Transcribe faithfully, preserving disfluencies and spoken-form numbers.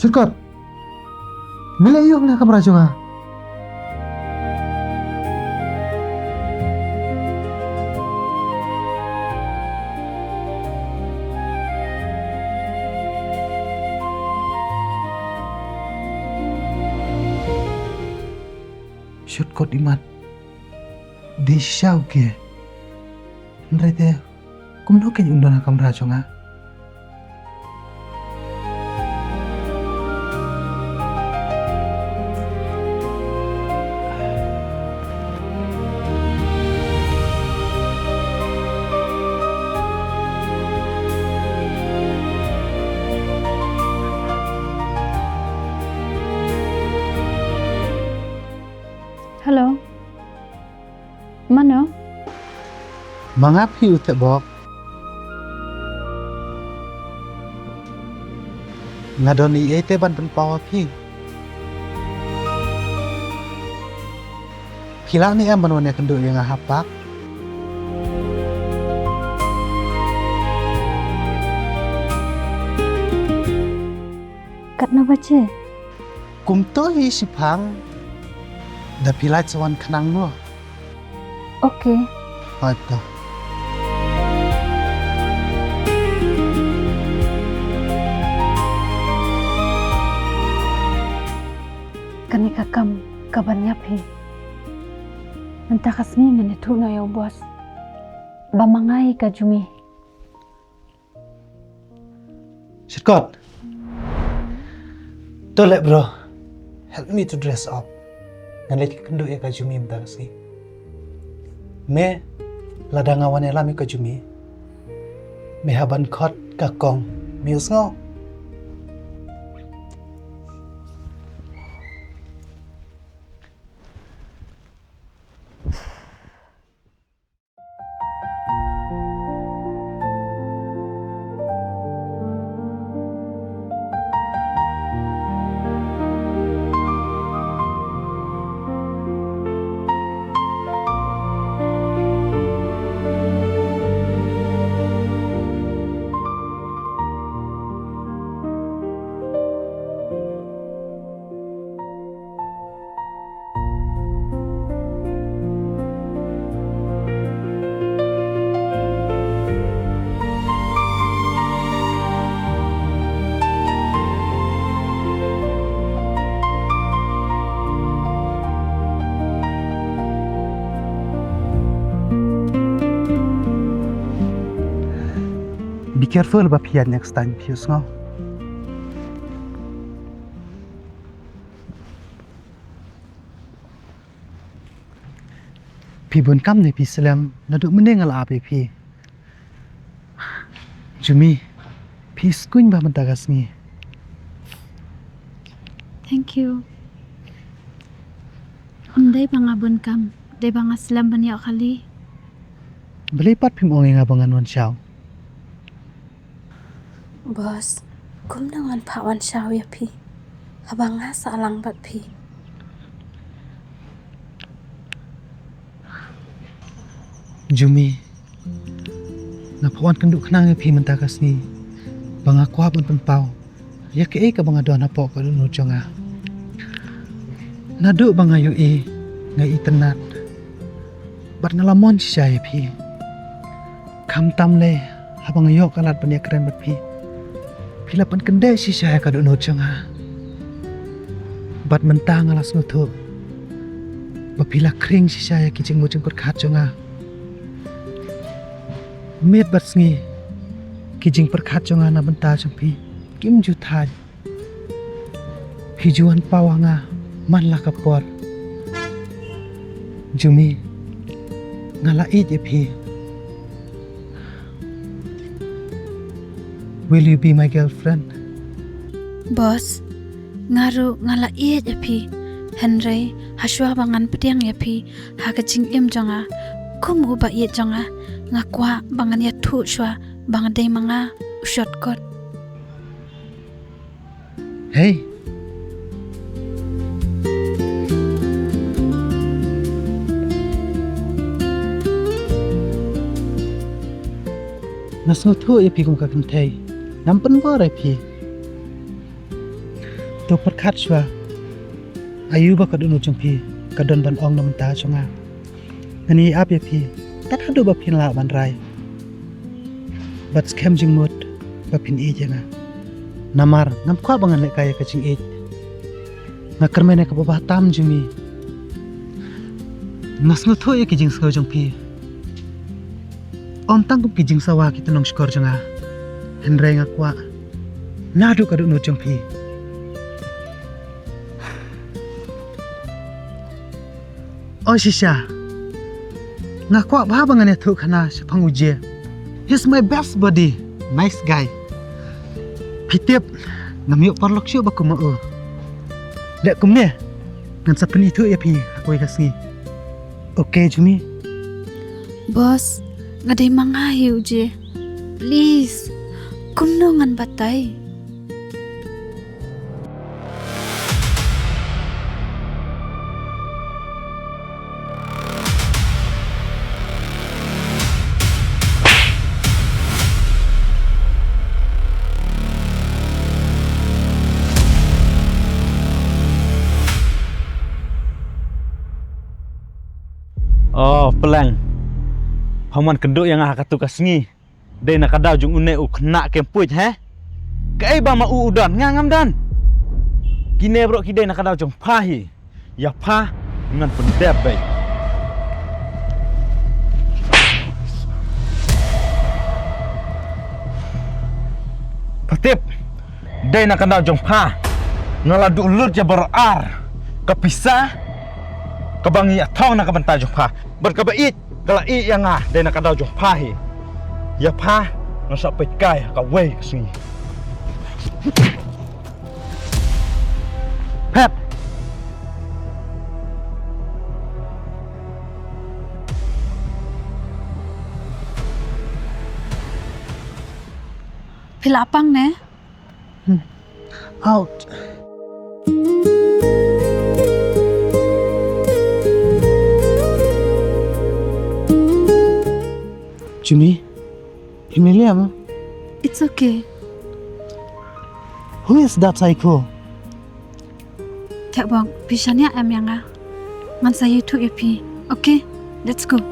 Shortcut. Me leh ïoh na kamra jong nga. Shortcut imat. Dei shisha u ke. Hynrei te kumno kein un don ha kamra jong nga? Hello. Mano? Ma nga phi u Tebok. Nga don ïa ite ban pynpaw ha phi. Phi lah ne em ban wan ïakynduh ïa nga ha park? Katno baje? Kumto hi shiphang. Da phi lah sa wan khnang mo. Okay. Hooid to. Kane ka kam kaban ïap hi. Mynta ka sngi ngan ïathuh noh ïa u boss ba ma nga hi ka Jumi. Shortcut. To leh bro. Help me to dress up. Ngan leit kynduh ïa ka Jumi mynta ka sngi. Me, lada nga wan ïalam ïa ka Jumi, me hap ban khot ka kong. Me ïohsngew? Be careful ba phi ïaid next time, phi ïohsngew. Phi bun kam ne phi slem, naduh mynne nga la ap ïa phi. Jumi, phi skun bha mynta ka sngi. Thank you. Ym dei ba nga bun kam, dei ba nga slem ban ïoh khali. Balei pat phim ong ïa nga ba ngan wan shaw? Boss, kumno ngan phah wan shaw ïa phi haba nga sah lang bad phi? Jumi, nga phah wan kynduh khnang ïa phi mynta ka sngi ba nga kwah ban pynpaw ïa kaei kaba nga don hapoh ka dohnud jong nga. Naduh ba nga ïohi, nga itynnad bad nga la mon shisha ïa phi. Khamtam lei haba nga ïoh ka lad ban ïakren bad phi, phi la pynkyndiah shisha ïa ka dohnud jong nga. Bad mynta nga la sngewthuh ba phi la khring shisha ïa ki jingmut jingpyrkhat jong nga. Miet bad sngi ki jingpyrkhat jong nga na bynta jong phi kim ju thait. Phi ju wan paw ha nga man la ka por. Jumi, nga la ïeit ïa phi. Will you be my girlfriend? Boss, nga ruh nga la ïeit ïa phi. Hynrei hashwa ba ngan pdiang ïa phi ha ka jingim jong nga kum u ba ïeit jong nga, nga kwah ba ngan ïathuh shuwa ba nga dei ma nga u Shortcut. Hei. Nga sngewthuh ïa phi kum ka kynthei. Ngam pynbor ïa phi. To pyrkhat shuwa. Aïu ba ka dohnud jong phi ka don ban ong na bynta jong nga. Ngan ïai ap ïa phi tat haduh ba phin lah ban rai. Bad skhem jingmut ba phin ïeit ïa nga. Namar ngam kwah ba ngan lehkai ïa ka jingïeit. Nga kyrmen ïa ka baba tam jong mi. Nga sngewthuh ïa ki jingsngew jong phi. Ym tang kum ki jingsawa ki tnong shkor jong nga. Hynrei nga kwah naduh ka dohnud jong phi. O shisha. Nga kwah bha ba ngan ïathuh khana shaphang u Jay. He's my best buddy. Nice guy. Phi tip, ngam ïoh paralok shuh ba kum ma u. Leh kumne, ngan sa pynithuh ïa phi ha kawei ka sngi. Okay, Jumi? Boss, nga dei ma nga hi u Jay. Please, kumno ngan batai? Oh, Pleng. Pha mon kynduh ïa nga ha katu ka sngi. Dei na ka daw jong une u khynnah kempuid, he? Kaei ba ma u u don, nga ngam don. Kine baroh ki dei na ka daw jong pha hi. Ïa pha ngan pyndep beit. Pha tip, dei na ka daw jong pha. Nga la duh lut ïa baroh ar ka pisa kaba ngi ïa thong na ka bynta jong pha. Bad kaba ïeit ka la ïeh ïa nga, dei na ka daw jong pha hi. Ïa pha ngan sa peit kai ha kawei ka sngi. Phet. Phi la pang ne? Hmm. Out. Jimmy, Emilia, ma? It's okay. Who is that psycho? Kek bong, phi shaniah em ïa nga. Ngan sa ïathuh ïa phi. Okay, let's go.